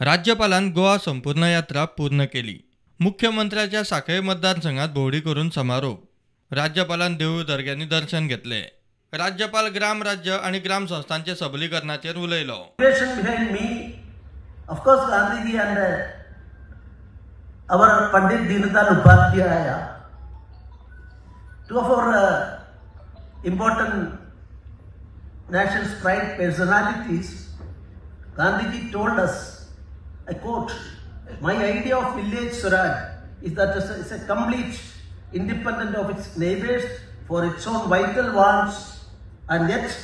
राज्यपालान गोवा संपूर्ण यात्रा पूर्ण केली. मुख्यमंत्र्याच्या साखळे मतदारसंघात भोंवडी करून समारोप. राज्यपालान देवूळ दर्ग्यांनी दर्शन घेतले. राज्यपाल ग्राम राज्य आणि ग्राम संस्थांचे सबलीकरणाचेर उलयलो. Behind me, of course, Gandhiji and our Pandit Deendayal Upadhyaya, two of our important national pride personalities. Gandhiji told us, I quote, "My idea of village Swaraj is that it's a complete independent of its neighbors for its own vital wants and yet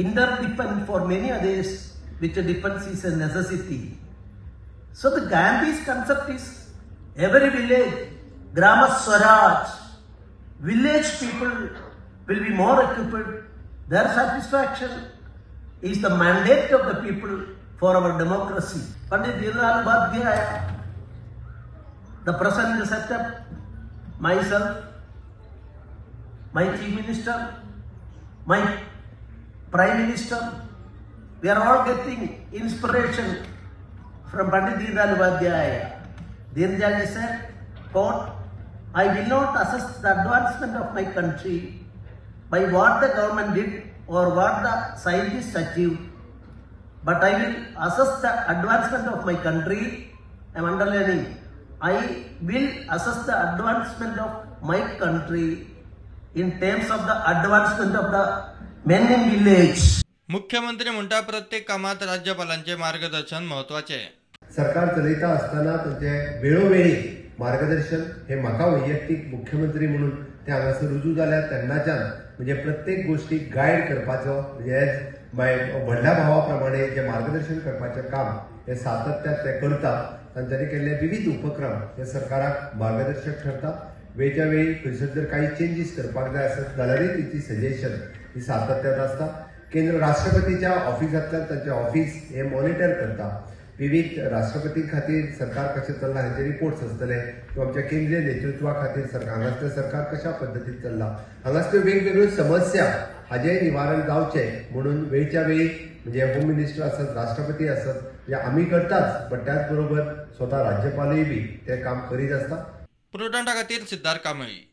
interdependent for many others, which a dependence is a necessity." So the Gandhi's concept is every village, Grama Swaraj, village people will be more equipped. Their satisfaction is the mandate of the people for our democracy. Pandit Deendayal Upadhyaya, the present setup, myself, my chief minister, my prime minister, we are all getting inspiration from Pandit Deendayal Upadhyaya. Deendayal said, quote, "I will not assess the advancement of my country by what the government did or what the scientists achieved, but I will assess the advancement of my country." I am underlining, I will assess the advancement of my country in terms of the advancement of the men in village. मुख्यमंत्री म्हणटा प्रत्येक कामात राज्यपालांचे मार्गदर्शन म्हत्वाचे. सरकार चलयता आसतना तांचे वेळोवेळी मार्गदर्शन हे म्हाका वैयक्तीक मुख्यमंत्री म्हणून ते हांगासर रुजू जाल्या तेन्नाच्यान म्हणजे प्रत्येक गोष्टीक गायड करपाचो म्हणजे एज my व्हडल्या भावा प्रमाणे जे मार्गदर्शन करपाचें काम हे सातत्यात ते करता. तांच्यांनी केल्ले विविध उपक्रम हे सरकाराक मार्गदर्शक ठरता. वेळच्या वेळी खंयसर जर काही चेंजीस करपाक जाय आसत जाल्यारूय तेची सजेशन ही सातत्यात आसता. केंद्र राष्ट्रपतीच्या ऑफिसांतल्यान तांचें ऑफिस हे मॉनिटर करता. विविध राष्ट्रपती खातीर सरकार कशें चल्लां हांचे रिपोर्ट्स आसतले किंवा आमच्या केंद्रीय नेतृत्वा खातीर सरकार हांगासलें सरकार कशा पद्दतीन चल्लां, हांगासल्यो वेगवेगळ्यो समस्या हाजें निवारण जावचें म्हणून वेळच्या वेळी म्हणजे होम मिनिस्टर आसत, राष्ट्रपती आसत, म्हणजे आमी करताच, बट त्याच बरोबर स्वता राज्यपालूय बी ते काम करीत आसता. प्रुडंटा खातीर सिद्धार्थ कांबळी.